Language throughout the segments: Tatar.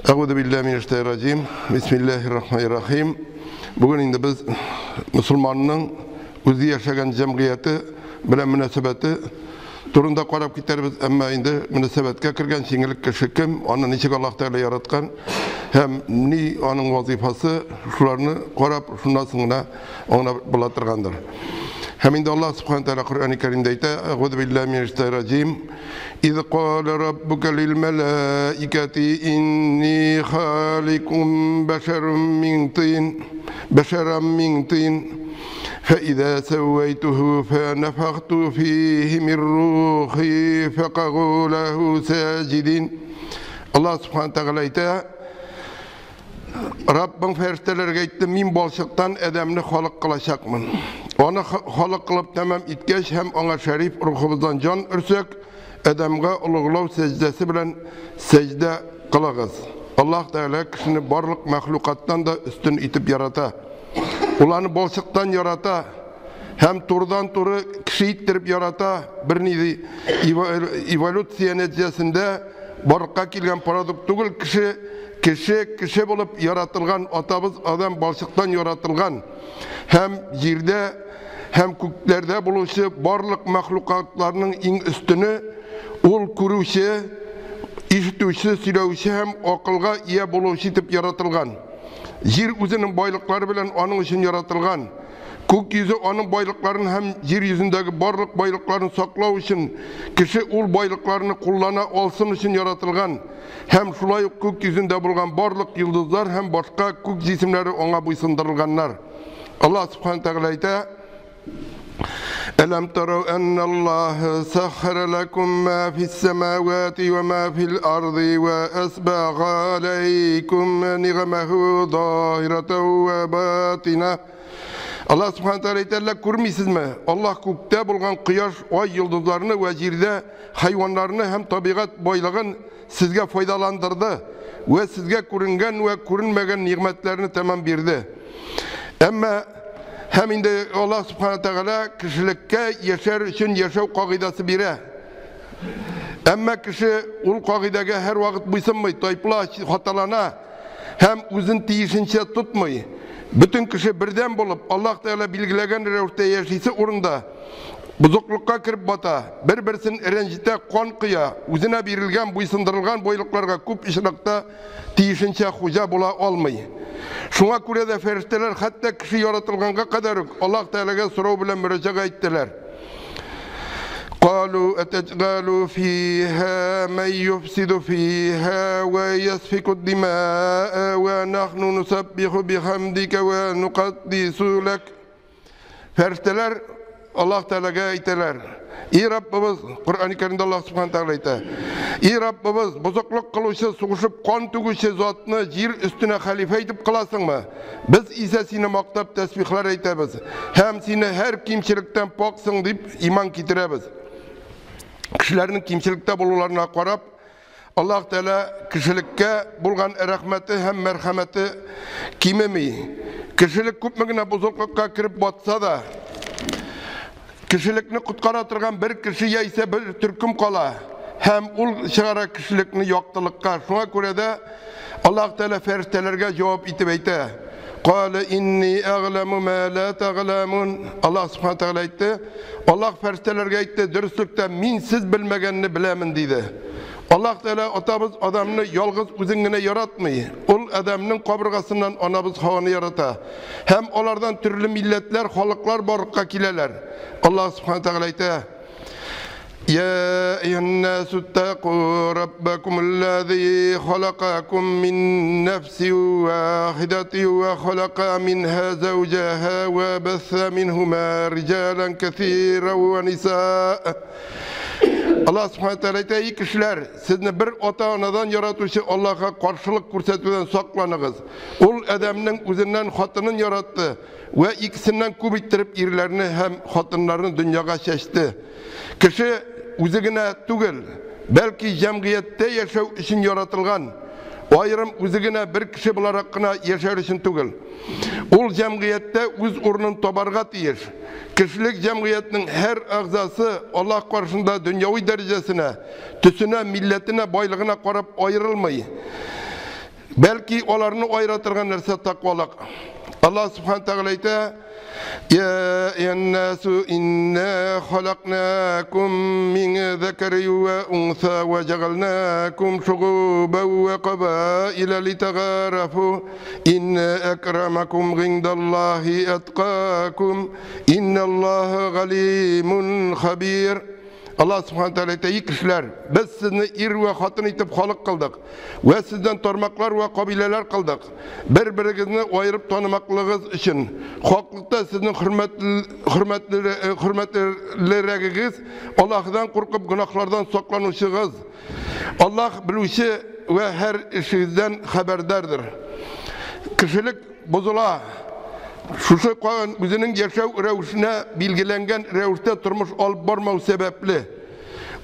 Әгъузу биллаһи минәш шайтанир-раҗим. Бисмиллаһир-рахманир-рахим. Бүген инде без мусульманның үзе яшәгән җәмгыяте белән мөнәсәбәте турында карап китәрбез. Әмма инде мөнәсәбәткә кергән җиңеллек кеше кем, аны ничек Аллаһ Тәгалә яраткан һәм ни аның вазифасы, шуларны карап, шуннан соң гына аңлап була торгандыр. Һәм инде Аллаһ Субхану тәгалә Коръән Кәримдә әйтә: "Әгъузу биллаһи минәш шайтанир-раҗим. Из кала раббука лил малаикати инни халикум башарун мин тин, башаран мин тин. فإذا سويته فنفخت فيه من روحي فقعوا له ساجدين. Аллаһ Субхану тәгалә әйтә: Раббың фәрештәләргә әйтте, мин балчыктан Адәмне халык кылачакмын. Аны халык кылып тәмам иткәч һәм аңа шәриф рухыбыздан җан өрсәк, Адәмгә олуглау сәҗдәсе белән сәҗдә кылыгыз. Аллаһ Тәгалә кешене барлык мәхлукаттан да өстен итеп ярата. Ул аны балчыктан ярата һәм турыдан-туры кеше иттереп ярата. Бернинди эволюция нәтиҗәсендә барлыкка килгән продукт түгел кеше, кеше кеше булып яратылган, атабыз Адам балчыктан яратылган һәм җирдә һәм күкләрдә булучы барлык мәхлукатларның иң өстене ул күрүче, ишетүче, сөйләүче һәм акылга ия булучы итеп яратылган. Җир үзенең байлыклары белән аның өчен яратылган. Күк йөзе аның байлыкларын һәм җир йөзендәге барлык байлыкларын саклау өчен, кеше ул байлыкларны куллана алсын өчен яратылган. Һәм шулай ук күк йөзендә булган барлык йолдызлар һәм башка күк җисемнәре аңа буйсындырылганнар. Аллаһ Субхану тәгалә әйтә: Әләм тарау анналлаһа саххара лакум ма фис самавати ва ма фил арди ва асбага алейкум нигамаху заһиратан ва батина. Аллаһ Субхану тәгалә әйтә: Әллә күрмисезме? Аллаһ күктә булган кояш, ай, йолдызларны вә җирдә хайваннарны һәм табигать байлыгын сезгә файдаландырды вә сезгә күренгән вә күренмәгән нигъмәтләрне тәмам бирде. Әмма һәм инде Аллаһ Субхану тәгалә кешелеккә яшәр өчен яшәү кагыйдәсе бирә. Әмма кеше ул кагыйдәгә һәрвакыт буйсынмый, тайпыла, хаталана һәм үзен тиешенчә тотмый. Бөтен кеше бердәм булып, Аллаһ Тәгалә билгеләгән рәвештә яшисе урында бозыклыкка кереп бата, бер-берсен рәнҗетә, кан коя, үзенә бирелгән, буйсындырылган байлыкларга күп очракта тиешенчә хуҗа була алмый. Шуңа күрә дә фәрештәләр хәтта кеше яратылганга кадәр үк Аллаһ Тәгаләгә сорау белән мөрәҗәгать иттеләр. قالوا أتجعل فيها من يفسد فيها ويسفك الدماء ونحن نسبح بحمدك ونقدس لك. Фәрештәләр Аллаһ Тәгаләгә әйтәләр: "И Раббыбыз, Коръән Кәримдә Аллаһ Субхану Тәгалә әйтә: "И Раббыбыз, бозыклык кылучы, сугышып кан түгүче затны җир өстенә хәлифә итеп кыласыңмы? Без исә сине мактап тәсбихләр әйтәбез һәм сине һәр кимчелектән паксың дип иман китерәбез." Кешеләрнең кимчелектә булуларына карап, Аллаһ Тәгалә кешелеккә булган рәхмәте һәм мәрхәмәте кимеми. Кешелек күпме генә бозыклыкка кереп батса да, кешелекне коткара торган бер кеше яисә бер төркем кала һәм ул чыгара кешелекне яктылыкка. Шуңа күрә дә Аллаһ Тәгалә фәрештәләргә җавап итеп әйтә: "Кала инни әгъләму ма ла тәгъләмун." Аллаһ Субхану тәгалә әйтте, Аллаһ фәрештәләргә әйтте: "Дөреслектә мин сез белмәгәнне беләмен" диде. Аллаһ Тәгалә атабыз Адамны ялгыз үзен генә яратмый. Ул Адамның кабыргасыннан анабыз Хаваны ярата. Һәм алардан төрле милләтләр, халыклар барлыкка киләләр. Аллаһ Субхану тәгалә әйтә: يا أيها الناس اتقوا ربكم الذي خلقكم من نفس واحدة وخلق منها زوجها وبث منهما رجالا كثيرا ونساء. Аллаһ Субхану тәгалә әйтә: "Эй кешеләр, сезне бер ата-анадан яратучы Аллаһка каршылык күрсәтүдән сакланыгыз. Ул Адәмнең үзеннән хатынын яратты вә икесеннән күп иттереп ирләрне һәм хатыннарны дөньяга чәчте." Кеше үзе генә түгел, бәлки җәмгыятьтә яшәү өчен яратылган. Аерым үзе генә бер кеше буларак кына яшәр өчен түгел. Ул җәмгыятьтә үз урынын табарга тиеш. Кешелек җәмгыятьнең һәр әгъзасы Аллаһ каршында дөньяви дәрәҗәсенә, төсенә, милләтенә, байлыгына карап аерылмый. Бәлки аларны аера торган нәрсә тәкъвалык. Аллаһ субхана тәгалә әйтә: "Я әйюһан-насу инна халакнакум мин закарин ва унса ва җәгалнакум шугубан ва кабаила литагарафу инна акрамакум гиндаллаһи аткакум инналлаһа галимун хабир." Аллаһ субхана тәгалә әйтә: "Ий кешеләр, без сезне ир вә хатын итеп халык кылдык вә сездән тармаклар вә кабиләләр кылдык. Бер-берегезне аерып танымаклыгыгыз өчен. Хаклыкта сезнең хөрмәтлерәгегез Аллаһыдан куркып гөнаһлардан сакланучыгыз. Аллаһ белүче вә һәр эшегездән хәбәрдардыр." Кешелек бозыла. Шушы кан үзенең яшәү рәвешенә билгеләнгән рәвештә тормыш алып бармау сәбәпле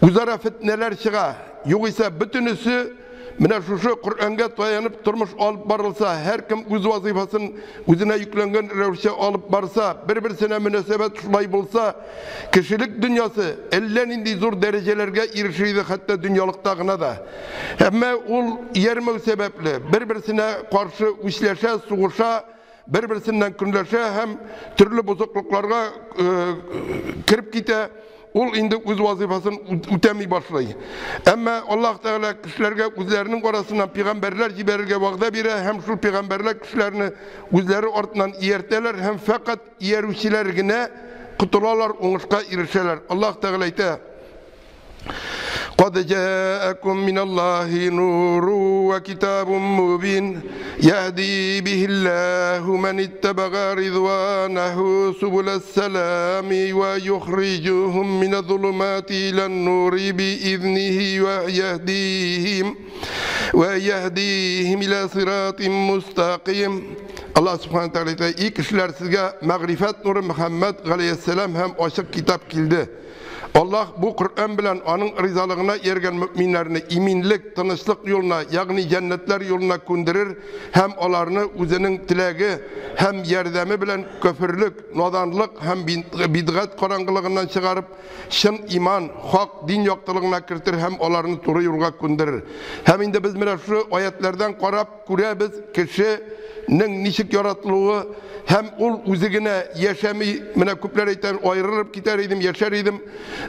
үзара фетнәләр чыга. Югыйсә бөтенесе менә шушы Коръәнгә таянып тормыш алып барылса, һәркем үз вазифасын үзенә йөкләнгән рәвешчә алып барса, бер-берсенә мөнәсәбәт шулай булса, кешелек дөньясы әллә нинди зур дәрәҗәләргә ирешер иде, хәтта дөньялыкта гына да. Әмма ул иярмәү сәбәпле бер-берсенә каршы үчләшә, сугыша, бер-берсеннән көнләшә һәм төрле бозыклыкларга кереп китә. Ул инде үз вазифасын үтәми башлый. Әмма Аллаһ Тәгалә кешеләргә үзләренең арасыннан пәйгамбәрләр җибәрергә вәгъдә бирә һәм шул пәйгамбәрләр кешеләрне үзләре артыннан ияртәләр һәм фәкать иярүчеләр генә котылалар, уңышка ирешәләр. Аллаһ Тәгалә әйтә: "Кад җаакум миналлаһи нуру ва китабун мубин, яһди бихиллаһу ман иттабага ризванаху субулас салами ва юхриҗухум миназ-зулумати илан-нури биизнихи ва яһдиһим иля сиратин мустаким." Аллаһ субхана тәгалә әйтә: "Ий кешеләр, сезгә мәгърифәт нуры Мөхәммәд галәйһиссәлам һәм ачык китап килде. Аллаһ бу Коръән белән аның ризалыгына ияргән мөэминнәрне иминлек, тынычлык юлына, ягъни җәннәтләр юлына күндерер һәм аларны үзенең теләге һәм ярдәме белән көферлек, наданлык һәм бидгать караңгылыгыннан чыгарып, чын иман, хак дин яктылыгына кертер һәм аларны туры юлга күндерер." Һәм инде без менә шушы аятлардан карап күрәбез, кешенең ничек яратылуы һәм ул үзе генә яшәми. Менә күпләр әйтә, аерылып китәр идем, яшәр идем,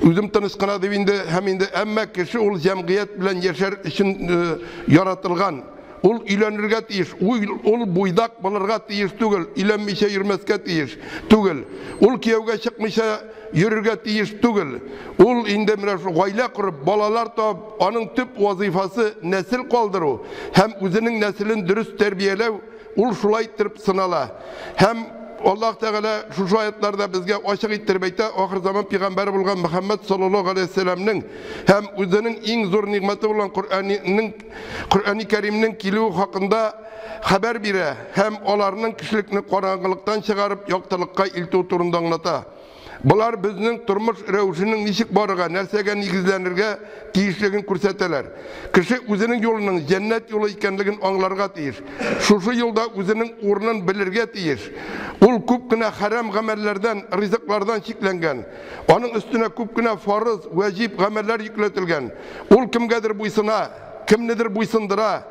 үзем тыныч кына дип инде. Һәм инде әмма кеше ул җәмгыять белән яшәр өчен яратылган. Ул өйләнергә тиеш, ул буйдак булырга тиеш түгел, өйләнмичә йөрмәскә тиеш түгел. Ул кияүгә чыкмыйча йөрергә тиеш түгел. Ул инде менә шул гаилә корып, балалар табып, аның төп вазифасы нәсел калдыру һәм үзенең нәселен дөрес тәрбияләү, ул шулай иттереп сынала. Һәм Аллаһ Тәгалә шушы аятларда безгә ачык иттереп әйтә, ахыр заман пәйгамбәре булган Мөхәммәд саллаллаһу алейһи вәсәлләмнең һәм үзенең иң зур нигъмәте булган Коръәннең, Коръәни Кәримнең килүе хакында хәбәр бирә һәм аларның кешелекне караңгылыктан чыгарып яктылыкка илтү турында аңлата. Болар безнең тормыш рәвешенең ничек барырга, нәрсәгә нигезләнергә тиешлеген күрсәтәләр. Кеше үзенең юлының җәннәт юлы икәнлеген аңларга тиеш. Шушы юлда үзенең урынын белергә тиеш. Ул күп кенә хәрам гамәлләрдән, ризыклардан чикләнгән. Аның өстенә күп кенә фарыз, вәҗиб гамәлләр йөкләтелгән. Ул кемгәдер буйсына, кемнедер буйсындыра.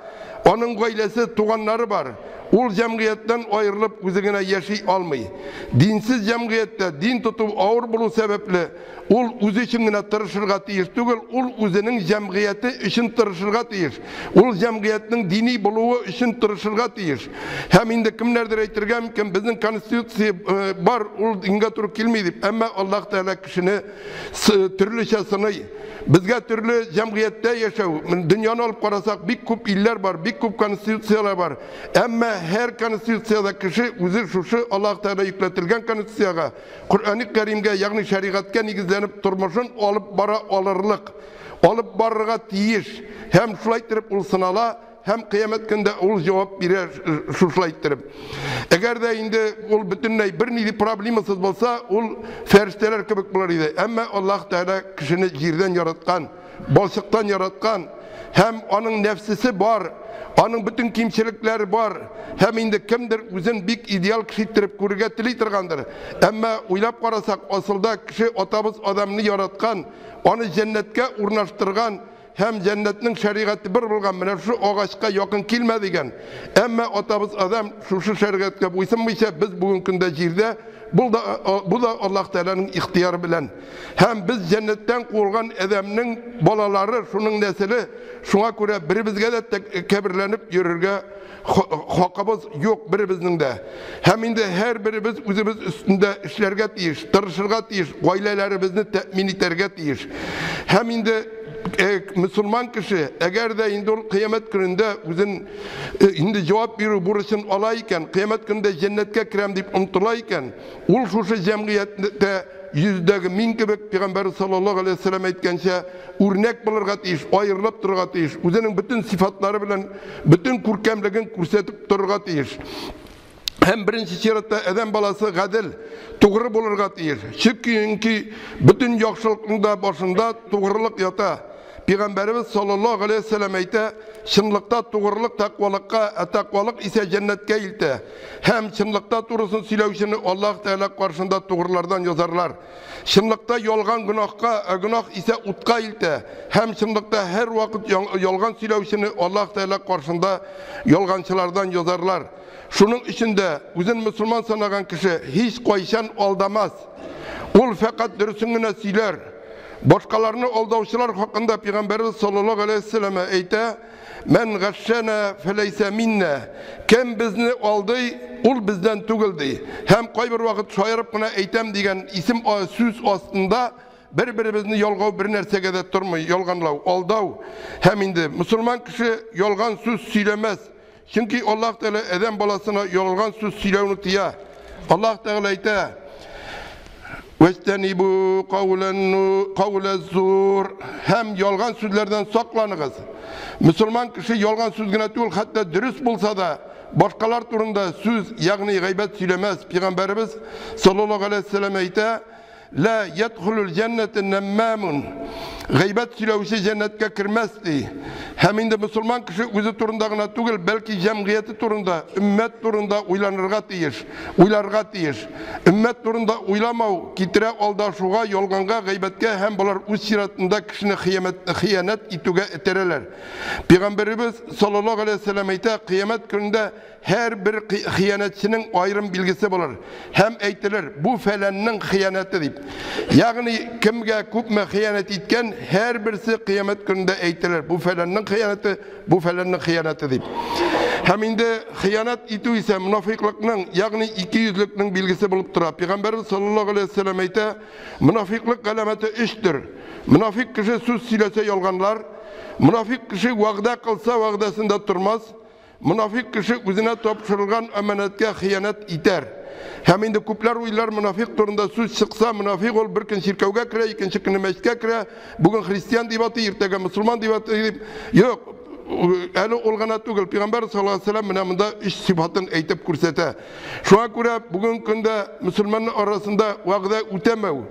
Аның гаиләсе, туганнары бар. Ул җәмгыятьтән аерылып үзе генә яши алмый. Динсез җәмгыятьтә дин тоту авыр булу сәбәпле, ул үзе өчен генә тырышырга тиеш түгел, ул үзенең җәмгыяте өчен тырышырга тиеш. Ул җәмгыятьнең дини булуы өчен тырышырга тиеш. Һәм инде кемнәрдер әйтергә мөмкин, безнең конституция бар, ул дингә туры килми дип. Әмма Аллаһ Тәгалә кешене төрлечә сыный. Безгә төрле җәмгыятьтә яшәү, дөньяны алып карасак, бик күп илләр бар, бик күп конституцияләр бар. Әмма һәр конституциядә кеше үзе шушы Аллаһ Тәгалә йөкләтелгән конституциягә, Коръәни Кәримгә, ягъни шәригатькә нигезләнеп тормышын алып бара алырлык, алып барырга тиеш. Һәм шулай иттереп ул сынала, һәм кыямәт көндә ул җавап бирә шушылай иттереп. Әгәр дә инде ул бөтенләй бернинди проблемасыз булса, ул фәрештәләр кебек булыр иде. Әмма Аллаһ Тәгалә кешене җирдән яраткан, балчыктан яраткан һәм аның нәфсесе бар, аның бөтен кимчелекләре бар. Һәм инде кемдер үзен бик идеал кеше иттереп күрергә тели торгандыр. Әмма уйлап карасак, асылда кеше атабыз Адамны яраткан, аны җәннәткә урнаштырган. Һәм җәннәтнең шәригате бер булган, менә шушы агачка якын килмә дигән. Әмма атабыз Адәм шушы шәригатькә буйсынмыйча, без бүген көндә җирдә, бу да, бу да Аллаһ Тәгаләнең ихтыяры белән. Һәм без җәннәттән куылган Адәмнең балалары, шуның нәселе, шуңа күрә беребезгә дә тәкәбберләнеп йөрергә хакыбыз юк беребезнең дә. Һәм инде һәрберебез үзебез өстендә эшләргә тиеш, тырышырга тиеш, гаиләләребезне тәэмин итәргә тиеш. Һәм инде мөселман кеше, әгәр дә инде ул кыямәт көнендә үзен инде җавап бирү бурычын ала икән, кыямәт көнендә җәннәткә керәм дип омтыла икән, ул шушы җәмгыятьтә йөздәге мин кебек Пәйгамбәр саллаллаһу алейһи вәсәлләм әйткәнчә, үрнәк булырга тиеш, аерылып торырга тиеш, үзенең бөтен сыйфатлары белән бөтен күркәмлеген күрсәтеп торырга тиеш. Һәм беренче чиратта адәм баласы гадел, тугры булырга тиеш. Чөнки бөтен яхшылыкның да башында тугрылык ята. Пәйгамбәребез саллаллаһу алейһи вәсәлләм әйтә, чынлыкта тугрылык тәкъвалыкка, ә тәкъвалык исә җәннәткә илтә. Һәм чынлыкта турысын сөйләүчене Аллаһ Тәгалә каршында тугрылардан язарлар. Чынлыкта ялган гөнаһка, ә гөнаһ исә утка илтә. Һәм чынлыкта һәрвакыт ялган сөйләүчене Аллаһ Тәгалә каршында ялганчылардан язарлар. Шуның өчен дә үзен мөселман санаган кеше һич кайчан алдамас. Ул фәкать дөресен генә сөйләр. Башкаларны алдаучылар хакында Пәйгамбәребез саллаллаһу алейһи ва сәлләм әйтә: "Мән гашшана фәләйсә минна." Кем безне алдый, ул бездән түгел ди. Һәм кайбер вакыт шаярып кына әйтәм дигән исем сүз астында бер-беребезне ялгау бер нәрсәгә дә тормый, ялганлау, алдау. Һәм инде мөселман кеше ялган сүз сөйләмәс. Чөнки Аллаһ Тәгалә адәм баласына ялган сүз сөйләүне тыя. Аллаһ Тәгалә әйтә: "Вәҗтәнибу каулаз-зур" һәм ялган сүзләрдән сакланыгыз. Мөселман кеше ялган сүз генә түгел, хәтта дөрес булса да, башкалар турында сүз, ягъни гайбәт сөйләмәс. Пәйгамбәребез саллаллаһу алейһи ва сәлләм әйтә: Ла ядхулул җәннәте нәммамун. Гайбәт сөйләүче җәннәткә кермәс ди. Һәм инде мөселман кеше үзе турында гына түгел, бәлки җәмгыяте турында, өммәт турында уйланырга тиеш, уйларга тиеш. Өммәт турында уйламау китерә алдашуга, ялганга, гайбәткә һәм болар үз чиратында кешене хыянәт итүгә этәрәләр. Пәйгамбәребез саллаллаһу алейһи ва сәлләм әйтә, кыямәт көнендә Һәрбер хыянәтченең аерым билгесе булыр һәм әйтелер, бу фәләннең хыянәте дип. Ягъни кемгә күпме хыянәт иткән, һәрберсе кыямәт көнендә әйтелер, бу фәләннең хыянәте, бу фәләннең хыянәте дип. Һәм инде хыянәт итү исә монафикълыкның, ягъни икейөзлекнең билгесе булып тора. Пәйгамбәрбез саллаллаһу алейһи ва сәлләм әйтә, монафикълык галәмәте өчтер. Монафик кеше сүз сөйләсә ялганлар, монафик кеше вәгъдә кылса вәгъдәсендә тормас, Монафик кеше үзенә тапшырылган әманәткә хыянәт итәр. Һәм инде күпләр уйлар, монафик турында сүз чыкса, монафик ул бер көн чиркәүгә керә, икенче көнне мәчеткә керә, бүген христиан дип атый, иртәгә мөселман дип атый дип. Юк, әле ул гына түгел. Пәйгамбәр саллаллаһу алейһи ва сәлләм менә монда өч сыйфатын әйтеп күрсәтә. Шуңа күрә бүгенге көндә мөселманнар арасында вәгъдә үтәмәү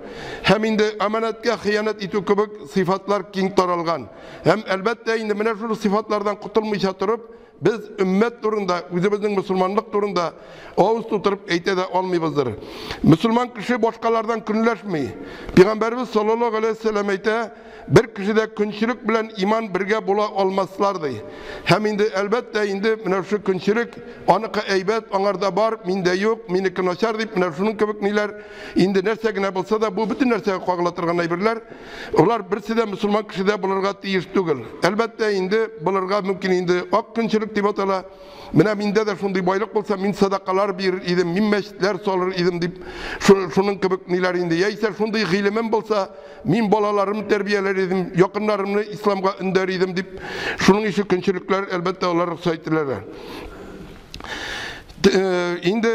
һәм инде әманәткә хыянәт итү кебек сыйфатлар киң таралган. Һәм, әлбәттә, инде менә шул сыйфатлардан котылмыйча торып, без өммәт турында, үзебезнең мөселманлык турында авыз тутырып әйтә дә алмыйбыздыр. Мөселман кеше башкалардан көнләшми. Пәйгамбәребез саллаллаһу алейһи ва сәлләм әйтә, бер кешедә көнчелек белән иман бергә була алмаслар ди. Һәм инде, әлбәттә, инде менә шушы көнчелек, аныкы әйбәт, аңарда бар, миндә юк, минеке начар дип, менә шуның кебек ниләр, инде нәрсә генә булса да, бу бөтен нәрсәгә кагыла торган әйберләр. Алар берсе дә мөселман кешедә булырга тиеш түгел. Әлбәттә, инде булырга мөмкин инде ак көнчелек дип атала. Менә миндә дә шундый байлык булса, мин садакалар бирер идем, мин мәчетләр салыр идем дип, шуның кебек ниләр инде. Яисә шундый гыйлемем булса, мин балаларымны тәрбияләр идем, якыннарымны исламга өндәр идем дип, шуның ише көнчелекләр, әлбәттә, алар рөхсәт ителәләр. Инде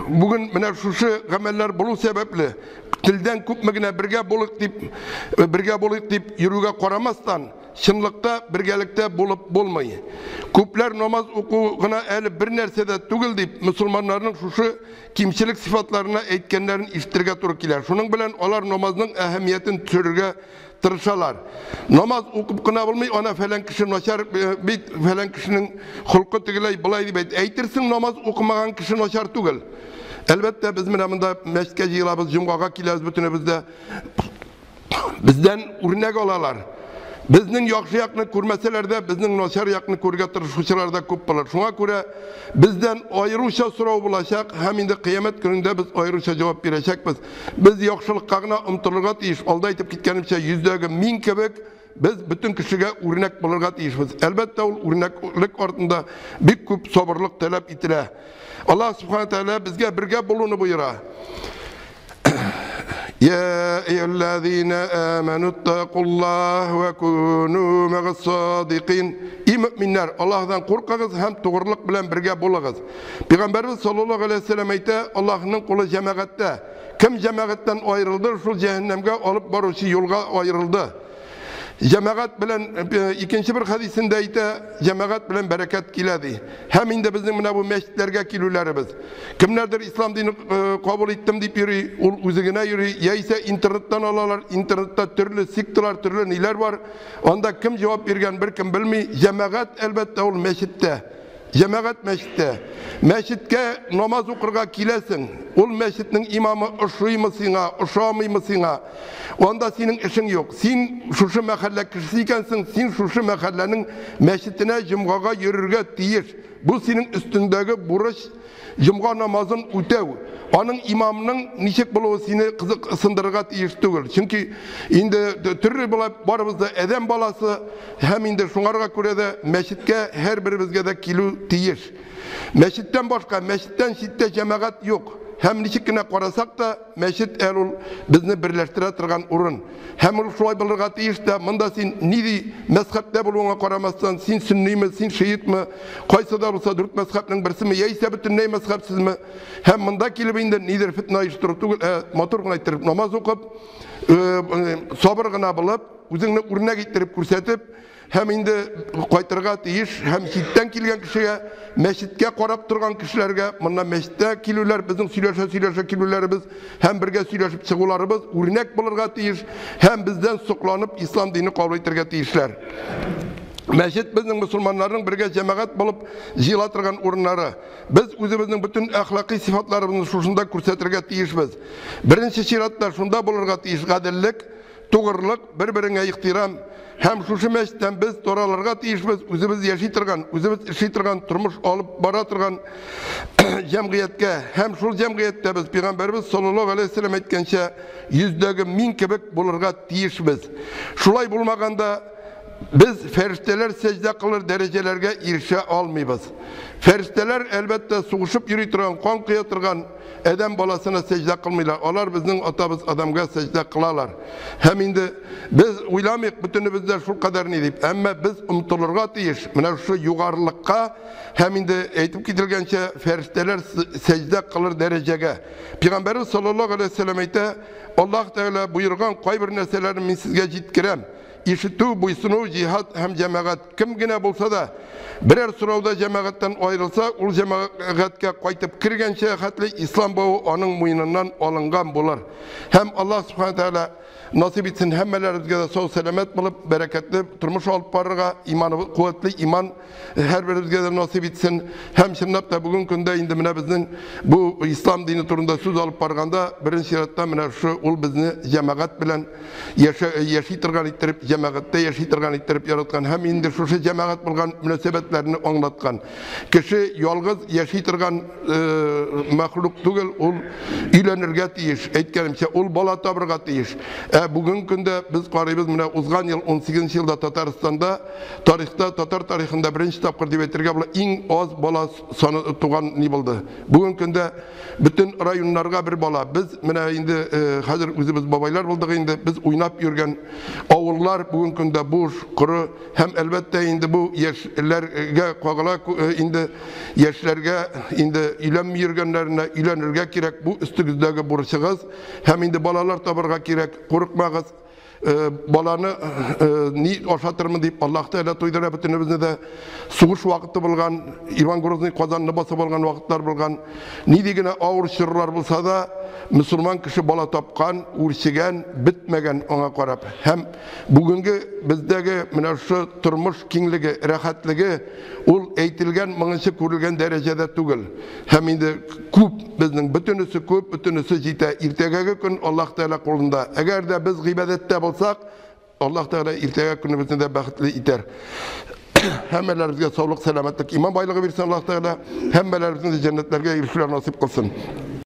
бүген менә шушы гамәлләр булу сәбәпле, телдән күпме генә бергә булыйк дип, бергә булыйк дип йөрүгә карамастан, чынлыкта бергәлектә булып булмый. Күпләр намаз уку гына әле бер нәрсә дә түгел дип, мөселманнарның шушы кимчелек сыйфатларына әйткәннәрен ишетергә туры килә. Шуның белән алар намазның әһәмиятен төшерергә тырышалар. Намаз укып кына булмый, ана фәлән кеше начар бит, фәлән кешенең холкы тегеләй, болай дип әйт. Әйтерсең, намаз укымаган кеше начар түгел. Әлбәттә, без менә монда мәчеткә җыелабыз, җомгага киләбез бөтенебез дә. Бездән үрнәк алалар. Безнең яхшы якны күрмәсәләр дә, безнең начар якны күрергә тырышучылар да күп булыр. Шуңа күрә бездән аеруча сорау булачак һәм инде кыямәт көнендә без аеруча җавап бирәчәкбез. Без яхшылыкка гына омтылырга тиеш. Алда әйтеп киткәнемчә, йөздәге мин кебек без бөтен кешегә үрнәк булырга тиешбез. Әлбәттә, ул үрнәклек артында бик күп сабырлык таләп ителә. Аллаһ субхана тәгалә безгә бергә булуны боера. يا أيها الذين آمنوا اتقوا الله وكونوا مع الصادقين. Ey мөминнәр, Аллаһдан куркыгыз һәм тугрылык белән бергә булыгыз. Пәйгамбәрбез саллаллаһу алейһи вәсәлләм әйтә, Аллаһның кулы җәмәгатьтә. Кем җәмәгатьтән аерылды, шул җәһәннәмгә алып баручы юлга аерылды. Җәмәгать белән икенче бер хәдисендә әйтә, җәмәгать белән бәрәкәт килә ди. Һәм инде безнең менә бу мәчетләргә килүләребез. Кемнәрдер ислам динен кабул иттем дип йөри, ул үзе генә йөри, яисә интернеттан алалар, интернетта төрле секталар, төрле ниләр бар. Анда кем җавап биргән беркем белми. Җәмәгать әлбәттә ул мәчеттә. Җәмәгать мәчеттә. Мәчеткә намаз укырга киләсең. Ул мәчетнең имамы ошыймы сиңа, ошамыймы сиңа? Анда синең эшең юк. Син шушы мәхәллә кешесе икәнсең, син шушы мәхәлләнең мәчетенә җомгага йөрергә тиеш. Бу синең өстеңдәге бурыч, җомга намазын үтәү. Аның имамның ничек булуы сине кызыксындырырга тиеш түгел. Чөнки инде төрле була, барыбыз да адәм баласы, һәм инде шуңарга күрә дә мәчеткә һәрберебезгә дә килү тиеш. Мәчеттән башка, мәчеттән читтә җәмәгать юк. Һәм ничек кенә карасак та, мәчет әле ул безне берләштерә торган урын. Һәм ул шулай булырга тиеш тә, монда син нинди мәзһәбтә булуыңа карамастан, син сөнниме, син шиитме, кайсы да булса дүрт мәзһәбнең берсеме, яисә бөтенләй мәзһәбсезме. Һәм монда килеп инде нидер фитна оештыру түгел, ә матур гына иттереп намаз укып, сабыр гына булып, үзеңне үрнәк иттереп күрсәтеп, һәм инде кайтырга тиеш, һәм читтән килгән кешегә, мәчеткә карап торган кешеләргә, монда мәчеттә килүләр, безнең сөйләшә-сөйләшә килүләребез һәм бергә сөйләшеп чыгуларыбыз үрнәк булырга тиеш, һәм бездән сокланып ислам дине кабул итәргә тиешләр. Мәчет безнең мусульманнарның бергә җәмәгать булып җыела торган урыннары. Без үзебезнең бөтен әхлакый сыйфатларыбызны шушында күрсәтергә тиешбез. Беренче чиратта шунда булырга тиеш гаделлек, тугрылык, бер-береңә ихтирам. Һәм шушы мәчеттән без таралырга тиешбез, үзебез яши торган, үзебез эшли торган, тормыш алып бара торган җәмгыятькә. Һәм шул җәмгыятьтә без Пәйгамбәрбез саллаллаһу алейһи вәсәлләм әйткәнчә, йөздәге мин кебек булырга тиешбез. Шулай булмаганда без фәрештәләр сәҗдә кылыр дәрәҗәләргә ирешә алмыйбыз. Фәрештәләр әлбәттә сугышып йөри торган, кан коя торган адәм баласына сәҗдә кылмыйлар. Алар безнең атабыз Адамга сәҗдә кылалар. Һәм инде без уйламыйк бөтенебез дә шул кадәр ни дип, әмма без омтылырга тиеш менә шушы югарылыкка һәм инде әйтеп кителгәнчә фәрештәләр сәҗдә кылыр дәрәҗәгә. Пәйгамбәрбез саллаллаһу алейһи вәсәлләм әйтә, Аллаһ Тәгалә боерган кайбер нәрсәләрне мин сезгә җиткерәм. Ишетү, буйсыну, җиһад һәм җәмәгать. Кем генә булса да, берәр сорауда җәмәгатьтән аерылса, ул җәмәгатькә кайтып кергәнчә хәтле ислам бавы аның муеныннан алынган булыр. Һәм Аллаһ субхана тәгалә насыйп итсен һәммәләребезгә дә сау сәламәт булып, бәрәкәтле тормыш алып барырга, иманы куәтле иман һәрберебезгә дә насыйп итсен. Һәм чынлап та бүген көндә инде менә безнең бу ислам дине турында сүз алып барганда, беренче чиратта менә шушы ул безне җәмәгать белән яши торган иттереп, җәмәгатьтә яши торган иттереп яраткан һәм инде шушы җәмәгать булган мөнәсәбәтләрне аңлаткан. Кеше ялгыз яши торган мәхлук түгел, ул өйләнергә тиеш, әйткәнемчә, ул бала табырга тиеш. Ә бүген көндә без карыйбыз, менә узган ел 18 елда Татарстанда тарихта, татар тарихында беренче тапкыр дип әйтергә була, иң аз бала саны туган ни булды. Бүген көндә бөтен районнарга бер бала. Без менә инде хәзер үзебез бабайлар булдык инде, без уйнап йөргән авыллар бүген көндә буш, коры һәм әлбәттә инде бу яшьләргә кагыла, инде яшьләргә инде өйләнми йөргәннәренә өйләнергә кирәк, бу өстегездәге бурычыгыз һәм инде балалар табырга кирәк, курыкмагыз. Баланы ни ашатырмын дип Аллаһ Тәгалә туйдыра бөтенебезне дә. Сугыш вакыты булган, Иван Грозный Казанны басып алган вакытлар булган. Нинди генә авыр чорлар булса да, мусульман кеше бала тапкан, үрчегән, бетмәгән аңа карап. Һәм бүгенге бездәге менә шушы тормыш киңлеге, рәхәтлеге ул әйтелгән, моңынчы күрелгән дәрәҗәдә түгел. Һәм инде күп безнең бөтенесе күп, бөтенесе җитә. Иртәгәге көн Аллаһ Тәгалә кулында. Әгәр дә без гыйбадәттә булсак, Аллаһ Тәгалә иртәгә көнебезне дә бәхетле итәр. Һәммәләребезгә саулык, сәламәтлек, иман байлыгы бирсен Аллаһ Тәгалә. Һәммәләребезне дә җәннәтләргә ирешүләр насыйп кылсын.